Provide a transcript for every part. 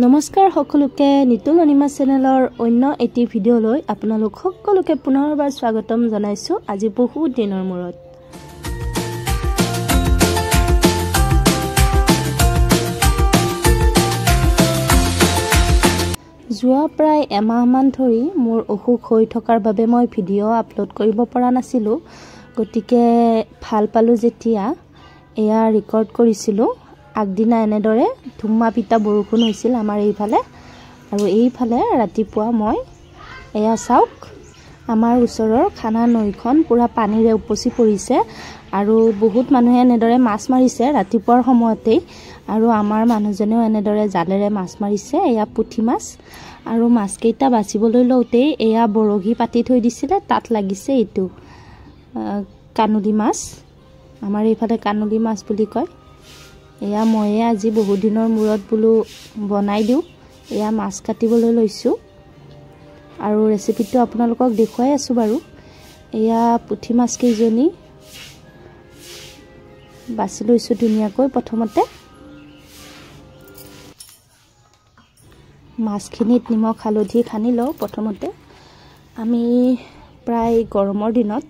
নমস্কাৰ সকলোকে নিতুল অনিমা চেনেলৰ অন্য এটি ভিডিঅ'লৈ আপোনালোক সকলোকে পুনৰবাৰ স্বাগতম জনাইছোঁ। আজি বহুত দিনৰ মূৰত যোৱা প্ৰায় এমাহমান ধৰি মোৰ অসুখ হৈ থকাৰ বাবে মই ভিডিঅ' আপলোড কৰিব পৰা নাছিলোঁ, গতিকে ভাল পালোঁ যেতিয়া এয়া ৰেকৰ্ড কৰিছিলোঁ। আগদিনা এনেদৰে ধুম্মা পিতা বৰষুণ হৈছিল আমাৰ এইফালে, আৰু এইফালে ৰাতিপুৱা মই এয়া চাওক আমাৰ ওচৰৰ খানা নৈখন পূৰা পানীৰে উপচি পৰিছে আৰু বহুত মানুহে এনেদৰে মাছ মাৰিছে ৰাতিপুৱাৰ সময়তেই, আৰু আমাৰ মানুহজনেও এনেদৰে জালেৰে মাছ মাৰিছে। এয়া পুঠি মাছ, আৰু মাছকেইটা বাচিবলৈ লওঁতেই এয়া বৰশী পাতি থৈ দিছিলে, তাত লাগিছে এইটো কানুলি মাছ, আমাৰ এইফালে কানুলি মাছ বুলি কয়। এয়া ময়ে আজি বহুত দিনৰ মূৰত বোলো বনাই দিওঁ, এয়া মাছ কাটিবলৈ লৈছোঁ আৰু ৰেচিপিটো আপোনালোকক দেখুৱাই আছোঁ বাৰু। এয়া পুঠি মাছকেইজনী বাছি লৈছোঁ ধুনীয়াকৈ। প্ৰথমতে মাছখিনিত নিমখ হালধি সানি লওঁ। প্ৰথমতে আমি প্ৰায় গৰমৰ দিনত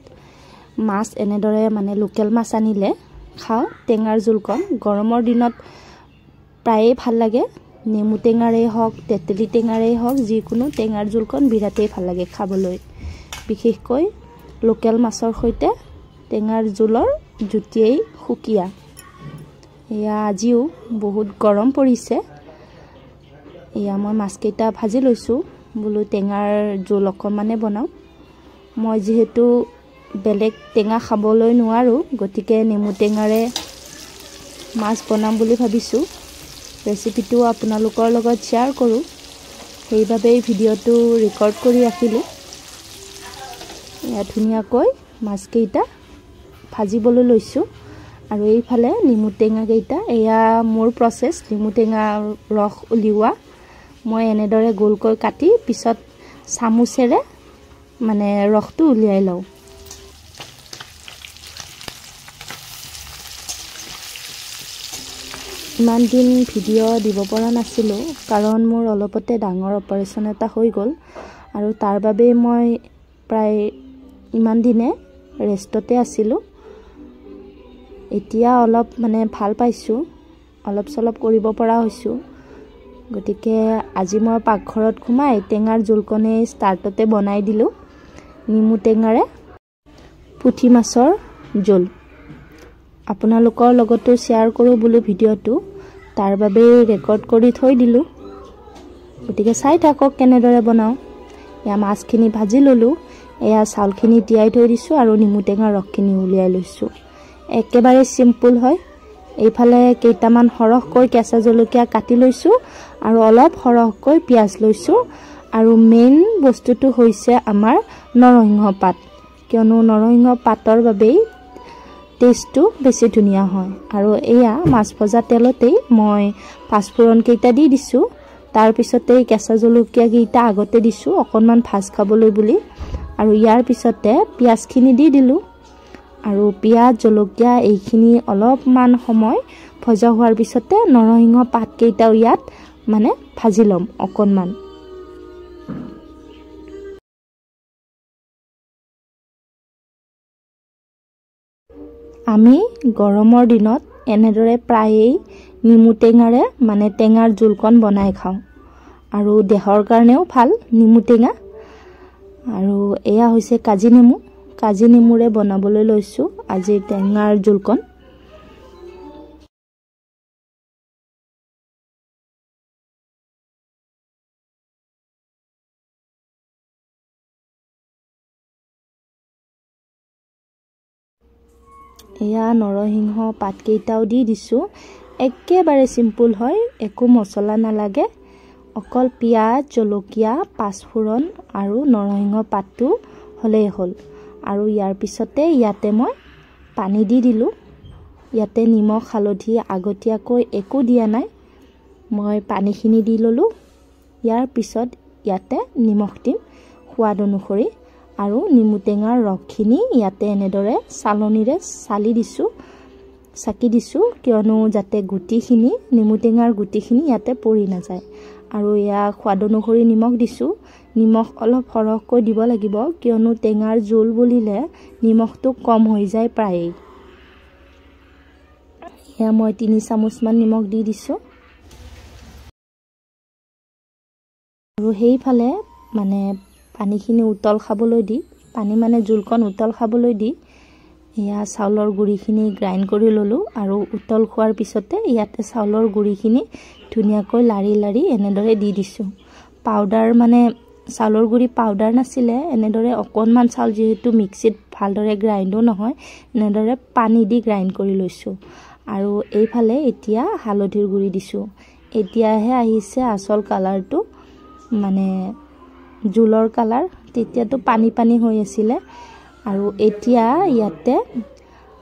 মাছ এনেদৰে মানে লোকেল মাছ আনিলে খাওঁ টেঙাৰ জোলকণ। গৰমৰ দিনত প্ৰায়ে ভাল লাগে, নেমু টেঙাৰেই হওক তেতেলী টেঙাৰেই হওক, যিকোনো টেঙাৰ জোলকণ বিৰাটেই ভাল লাগে খাবলৈ। বিশেষকৈ লোকেল মাছৰ সৈতে টেঙাৰ জোলৰ জুতিয়েই সুকীয়া। এয়া আজিও বহুত গৰম পৰিছে, এয়া মই মাছকেইটা ভাজি লৈছোঁ, বোলো টেঙাৰ জোল অকণমানে বনাওঁ। মই যিহেতু বেলেগ টেঙা খাবলৈ নোৱাৰোঁ, গতিকে নেমু টেঙাৰে মাছ বনাম বুলি ভাবিছোঁ। ৰেচিপিটো আপোনালোকৰ লগত শ্বেয়াৰ কৰোঁ, সেইবাবেই ভিডিঅ'টো ৰেকৰ্ড কৰি ৰাখিলোঁ। এয়া ধুনীয়াকৈ মাছকেইটা ভাজিবলৈ লৈছোঁ আৰু এইফালে নেমু টেঙাকেইটা, এয়া মোৰ প্ৰচেছ নেমু টেঙাৰ ৰস উলিওৱা। মই এনেদৰে গোলকৈ কাটি পিছত চামুচেৰে মানে ৰসটো উলিয়াই লওঁ। ইমান দিন ভিডিঅ' দিব পৰা নাছিলোঁ, কাৰণ মোৰ অলপতে ডাঙৰ অপাৰেশ্যন এটা হৈ গ'ল আৰু তাৰ বাবেই মই প্ৰায় ইমান দিনে ৰেষ্টতে আছিলোঁ। এতিয়া অলপ মানে ভাল পাইছোঁ, অলপ চলপ কৰিব পৰা হৈছোঁ, গতিকে আজি মই পাকঘৰত সোমাই টেঙাৰ জোলকণেই ষ্টাৰ্টতে বনাই দিলোঁ, নেমু টেঙাৰে পুঠি মাছৰ জোল। আপোনালোকৰ লগতো শ্বেয়াৰ কৰোঁ বোলো ভিডিঅ'টো, তাৰ বাবেই ৰেকৰ্ড কৰি থৈ দিলোঁ, গতিকে চাই থাকক কেনেদৰে বনাওঁ। এয়া মাছখিনি ভাজি ল'লোঁ, এয়া চাউলখিনি তিয়াই থৈ দিছোঁ আৰু নেমু টেঙাৰ ৰসখিনি উলিয়াই লৈছোঁ। একেবাৰে চিম্পুল হয়। এইফালে কেইটামান সৰহকৈ কেঁচা জলকীয়া কাটি লৈছোঁ আৰু অলপ সৰহকৈ পিঁয়াজ লৈছোঁ, আৰু মেইন বস্তুটো হৈছে আমাৰ নৰসিংহ পাত, কিয়নো নৰসিংহ পাতৰ বাবেই টেষ্টটো বেছি ধুনীয়া হয়। আৰু এয়া মাছ ভজা তেলতেই মই পাঁচফোৰণকেইটা দি দিছোঁ, তাৰপিছতেই কেঁচা জলকীয়াকেইটা আগতে দিছোঁ অকণমান ভাজ খাবলৈ বুলি, আৰু ইয়াৰ পিছতে পিঁয়াজখিনি দি দিলোঁ। আৰু পিঁয়াজ জলকীয়া এইখিনি অলপমান সময় ভজা হোৱাৰ পিছতে নৰসিংহ পাতকেইটাও ইয়াত মানে ভাজি ল'ম অকণমান। আমি গৰমৰ দিনত এনেদৰে প্ৰায়েই নেমু টেঙাৰে মানে টেঙাৰ জোলকণ বনাই খাওঁ, আৰু দেহৰ কাৰণেও ভাল নেমু টেঙা। আৰু এয়া হৈছে কাজি নেমু, কাজি নেমুৰে বনাবলৈ লৈছোঁ আজিৰ টেঙাৰ জোলকণ। এয়া নৰসিংহ পাতকেইটাও দি দিছোঁ। একেবাৰে চিম্পুল হয়, একো মছলা নালাগে, অকল পিঁয়াজ জলকীয়া পাঁচফোৰণ আৰু নৰসিংহ পাতটো হ'লেই হ'ল। আৰু ইয়াৰ পিছতে ইয়াতে মই পানী দি দিলোঁ। ইয়াতে নিমখ হালধি আগতীয়াকৈ একো দিয়া নাই, মই পানীখিনি দি ল'লোঁ। ইয়াৰ পিছত ইয়াতে নিমখ দিম সোৱাদ অনুসৰি, আৰু নেমু টেঙাৰ ৰসখিনি ইয়াতে এনেদৰে চালনীৰে চালি দিছোঁ। চাকি দিছোঁ, কিয়নো যাতে গুটিখিনি, নেমু টেঙাৰ গুটিখিনি ইয়াতে পৰি নাযায়। আৰু এয়া সোৱাদ অনুসৰি নিমখ দিছোঁ। নিমখ অলপ সৰহকৈ দিব লাগিব, কিয়নো টেঙাৰ জোল বুলিলে নিমখটো কম হৈ যায় প্ৰায়েই। এয়া মই 3 চামুচমান নিমখ দি দিছোঁ। আৰু সেইফালে মানে পানীখিনি উতল খাবলৈ দি, পানী মানে জোলকণ উতল খাবলৈ দি এয়া চাউলৰ গুড়িখিনি গ্ৰাইণ্ড কৰি ল'লোঁ। আৰু উতল খোৱাৰ পিছতে ইয়াতে চাউলৰ গুড়িখিনি ধুনীয়াকৈ লাৰি লাৰি এনেদৰে দি দিছোঁ। পাউডাৰ মানে চাউলৰ গুড়ি পাউডাৰ নাছিলে, এনেদৰে অকণমান চাউল যিহেতু মিক্সিত ভালদৰে গ্ৰাইণ্ডো নহয়, এনেদৰে পানী দি গ্ৰাইণ্ড কৰি লৈছোঁ। আৰু এইফালে এতিয়া হালধিৰ গুড়ি দিছোঁ। এতিয়াহে আহিছে আচল কালাৰটো, মানে জোলৰ কালাৰ। তেতিয়াতো পানী পানী হৈ আছিলে। আৰু এতিয়া ইয়াতে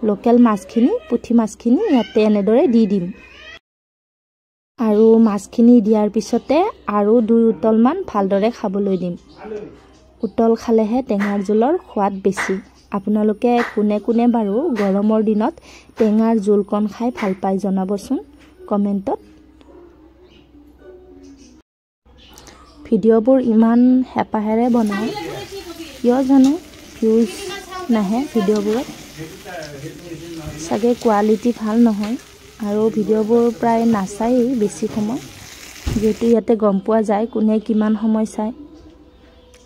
লোকেল মাছখিনি, পুঠি মাছখিনি ইয়াতে এনেদৰে দি দিম। আৰু মাছখিনি দিয়াৰ পিছতে আৰু 2 উতলমান ভালদৰে খাবলৈ দিম। উতল খালেহে টেঙাৰ জোলৰ সোৱাদ বেছি। আপোনালোকে কোনে কোনে বাৰু গৰমৰ দিনত টেঙাৰ জোলকণ খাই ভাল পায় জনাবচোন কমেণ্টত। ভিডিঅ'বোৰ ইমান হেঁপাহেৰে বনাওঁ, কিয় জানো ভিউজ নাহে ভিডিঅ'বোৰত, চাগে কোৱালিটি ভাল নহয়। আৰু ভিডিঅ'বোৰ প্ৰায় নাচায়েই বেছি সময়, যিহেতু ইয়াতে গম পোৱা যায় কোনে কিমান সময় চায়।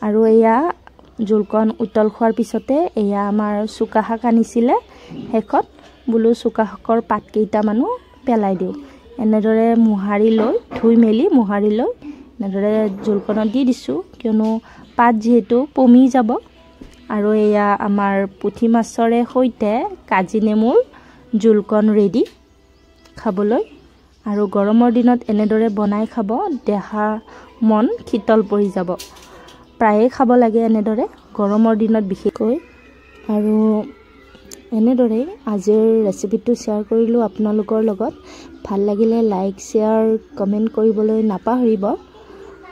আৰু এয়া জোলকণ উতল খোৱাৰ পিছতে এয়া আমাৰ চুকা শাক আনিছিলে, শেষত বোলো চুকা শাকৰ পাতকেইটামানো পেলাই দিওঁ। এনেদৰে মোহাৰি লৈ, ধুই মেলি মোহাৰি লৈ এনেদৰে জোলকণত দি দিছোঁ, কিয়নো পাত যিহেতু পমি যাব। আৰু এয়া আমাৰ পুঠি মাছৰে সৈতে কাজি নেমুৰ জোলকণ ৰেডি খাবলৈ। আৰু গৰমৰ দিনত এনেদৰে বনাই খাব, দেহা মন শীতল পৰি যাব। প্ৰায়ে খাব লাগে এনেদৰে গৰমৰ দিনত বিশেষকৈ। আৰু এনেদৰেই আজিৰ ৰেচিপিটো শ্বেয়াৰ কৰিলোঁ আপোনালোকৰ লগত। ভাল লাগিলে লাইক, শ্বেয়াৰ, কমেণ্ট কৰিবলৈ নাপাহৰিব।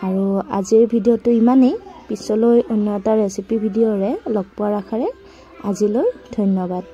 আৰু আজিৰ ভিডিঅ'টো ইমানেই। পিছলৈ অন্য এটা ৰেচিপি ভিডিঅ'ৰে লগ পোৱাৰ আশাৰে আজিলৈ ধন্যবাদ।